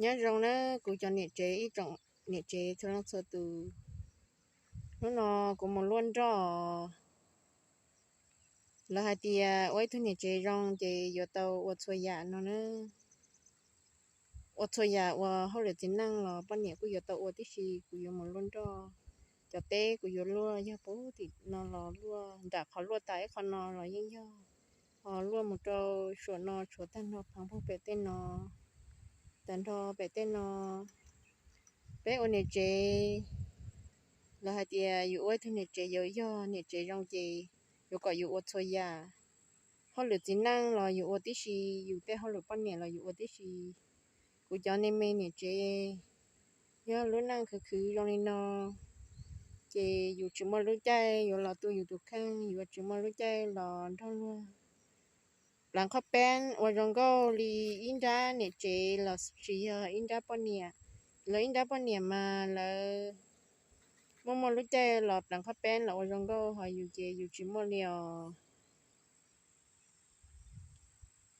Nyob zoo nawb kuv cov niam tsev ib tsoom niam tsev txhua leej txhua tus. Hnub no kuv mus luaj nroj. Lawv hais tias ua ib tug niam tsev zoo ces yuav tau ua txhua yam no na. Ua txhua yam uas hauj lwm txiv neej los poj niam kuj yuav tau ua tib si. Kuv yuav mus luaj nroj, cov teb kuv yuav luaj yog puag tim no los luaj, nram qhov luaj tas ib qho no los yeej yog, ho luaj mus rau suam no tshuav tag nrho phav npog pem tej no, tag nrho pem tej no. Peb ua niam tsev, lawv hais tias yus ua ib tug niam tsev yuav yog niam tsev zoo ces yuav kom yus ua txhua yam. Hauj lwm txiv neej los yus ua tib si, yus tej hauj lwm poj niam los yus ua tib si. Kuv cov me me niam tsev, yog lub neej khwv khwv zoo li no ces yus tsis muaj lub caij yuav los tu yus tus kheej, yuav tsis muaj lub caij los nrog luag pleev qhov peeb ua zoo nkauj li ib nrab niam tsev los sis yog ib nrab poj niam. Lawv ib nrab poj niam mas lawv muaj muaj lub caij los pleev qhov peeb los ua zoo nkauj, ho yus ces yus tsis muaj li os.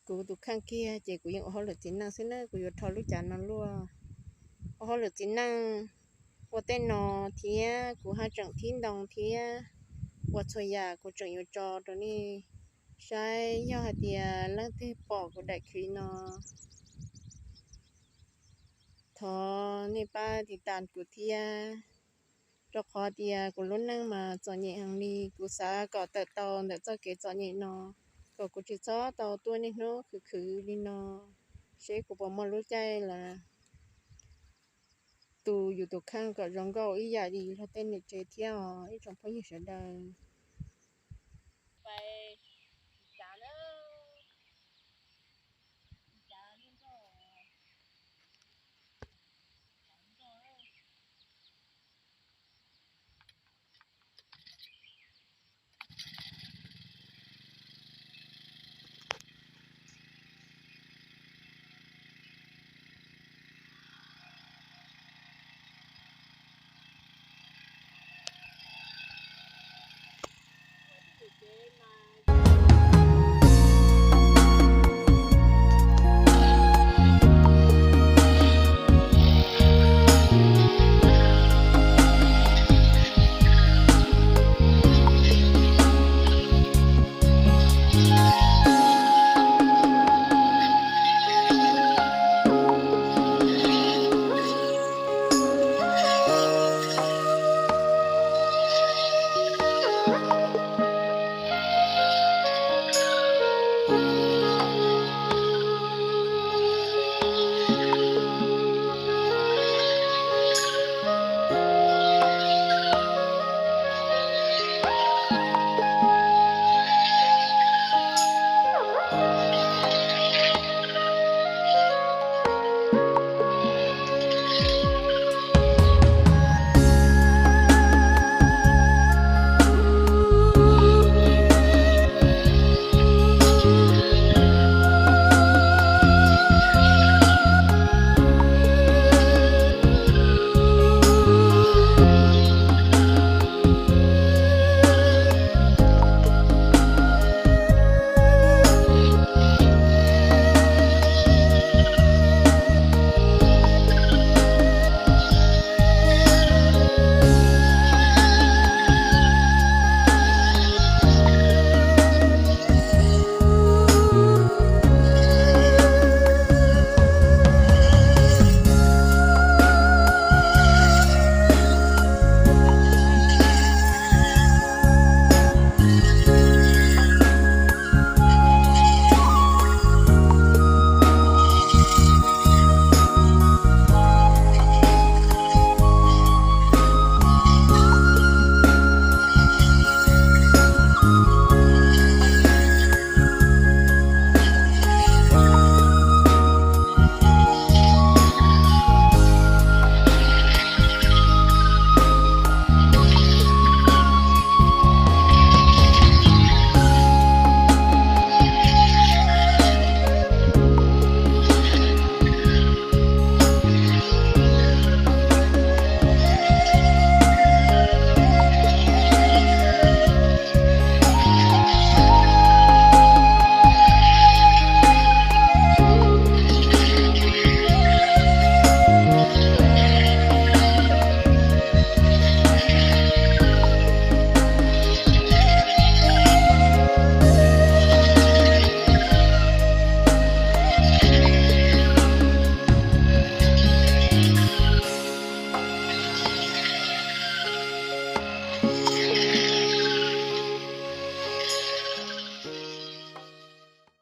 Kuv tus kheej kiag ces kuv yeej ua hauj lwm txiv neej xwb na, kuv yuav rho lub cav no luaj. Ua hauj lwm txiv neej, ua tej no thiab kuv haj tseem thib ntoo thiab ua txhua yam kuv tseem yuav tso rau nej saib. Yog hais tias leej twg pom kuv daim clip no, thov nej pab tiv tas kuv thiab, rau qhov tias kuv lub neej mas txom nyem heev li. Kuv xav kom tawm tau ntawm txoj kev txom nyem no, kom kuv tsis txhob tau tuaj niaj hnub khwv khwv li no, seb kuv puas muaj lub caij los tu yus tus kheej kom zoo nkauj ib yam li luag tej niam tsev thiab os ib tsoom phooj ywg sawv daws.